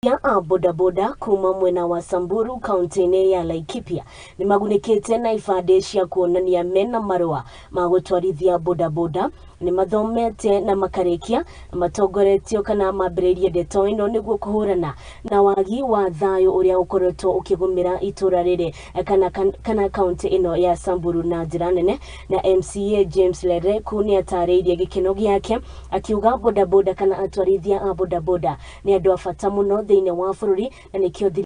A bodaboda kuma mwena wa Samburu, kaunti-inĩ ya Laikipia, nĩ magunĩkĩte na ibandĩ cia kuonania mena marũa ma gũtwarithia bodaboda. Nĩ mathomete na makarĩkia na matongoretio kana mambĩrĩirie ndeto ĩno nĩguo kũhũrana na wagi wa thayũ ũrĩa ũkoretwo ũkĩgũmĩra itũra rĩrĩ kana kaunti ĩno ya Samburu na njĩra nene. Na MCA James Lereku nĩ atarĩirie gĩkeno gĩake akiuga bodaboda kana atwarithia a bodaboda nĩ andũ a bata mũno thĩinĩ wa bũrũri, na nĩkĩo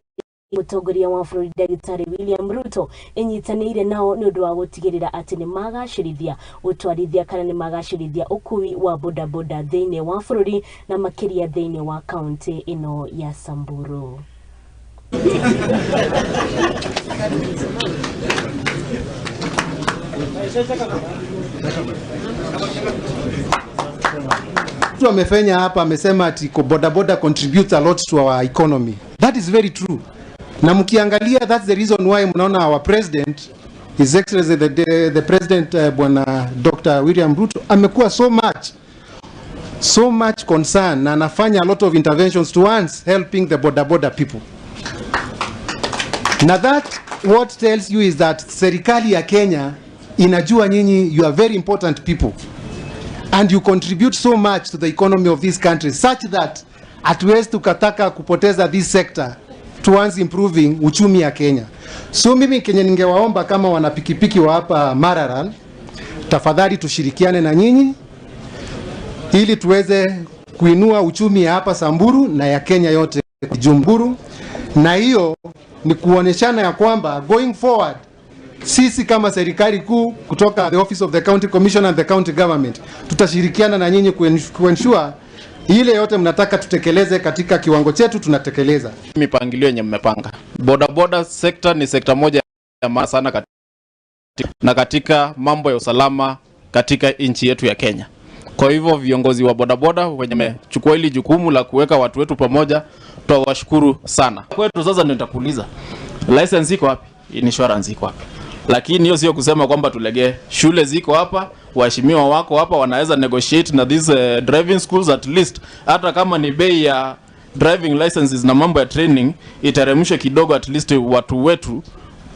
mũtongoria wa bũrũri Ndagĩtarĩ William Ruto ĩnyitanĩire nao nĩ ũndũ wa gũtigĩrĩra atĩ nĩ magacĩrithia ũtwarithia kana nĩ magacĩrithia ũkui wa bodaboda thĩinĩ wa bũrũri na makĩria thĩinĩ wa kaunti ĩno ya Samburu. Mtu amefanya hapa amesema ati bodaboda contributes a lot to our economy. That is very true. Na mkiangalia, that's the reason why mnaona our president, His Excellency the president, Bwana Dr. William Ruto, amekuwa so much concern na anafanya a lot of interventions towards helping the bodaboda people. Na that what tells you is that serikali ya Kenya inajua nyinyi, you are very important people and you contribute so much to the economy of this country, such that hatuwezi tukataka kupoteza this sector towards improving uchumi ya Kenya. So mimi kenye ningewaomba kama wanapikipiki wa hapa Maralal, tafadhali tushirikiane na nyinyi ili tuweze kuinua uchumi ya hapa Samburu na ya Kenya yote jumburu, na hiyo ni kuoneshana ya kwamba going forward sisi kama serikali kuu kutoka the office of the county commissioner and the county government tutashirikiana na nyinyi kuensure ile yote mnataka tutekeleze katika kiwango chetu tunatekeleza. Mipangilio yenye mmepanga. Bodaboda sector ni sekta moja ya maana sana na katika mambo ya usalama katika nchi yetu ya Kenya. Kwa hivyo viongozi wa bodaboda wenye wamechukua hili jukumu la kuweka watu wetu pamoja, twawashukuru sana. Kwetu sasa ndio nitakuuliza, license iko wapi? Insurance iko wapi? Lakini hiyo sio kusema kwamba tulegee. Shule ziko hapa, waheshimiwa wako hapa, wanaweza negotiate na these driving schools. At least hata kama ni bei ya driving licenses na mambo ya training iteremshwe kidogo, at least watu wetu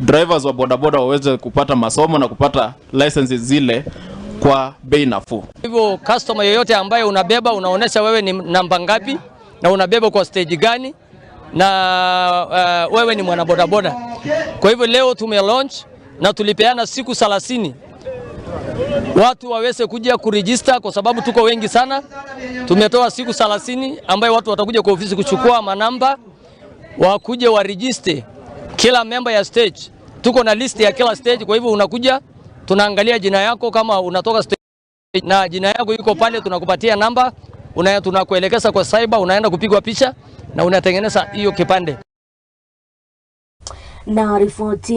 drivers wa bodaboda waweze kupata masomo na kupata licenses zile kwa bei nafuu. Hivyo customer yoyote ambaye unabeba, unaonesha wewe ni namba ngapi na unabeba kwa stage gani na wewe ni mwana bodaboda. Kwa hivyo leo tume launch na tulipeana siku 30 watu waweze kuja kuregister kwa sababu tuko wengi sana. Tumetoa siku 30 ambayo watu watakuja kwa ofisi kuchukua manamba, wakuje wa register kila member ya stage. Tuko na list ya kila stage, kwa hivyo unakuja, tunaangalia jina yako kama unatoka stage na jina yako iko pale, tunakupatia namba, tunakuelekeza kwa cyber, unaenda kupigwa picha na unatengeneza hiyo kipande. Na riboti.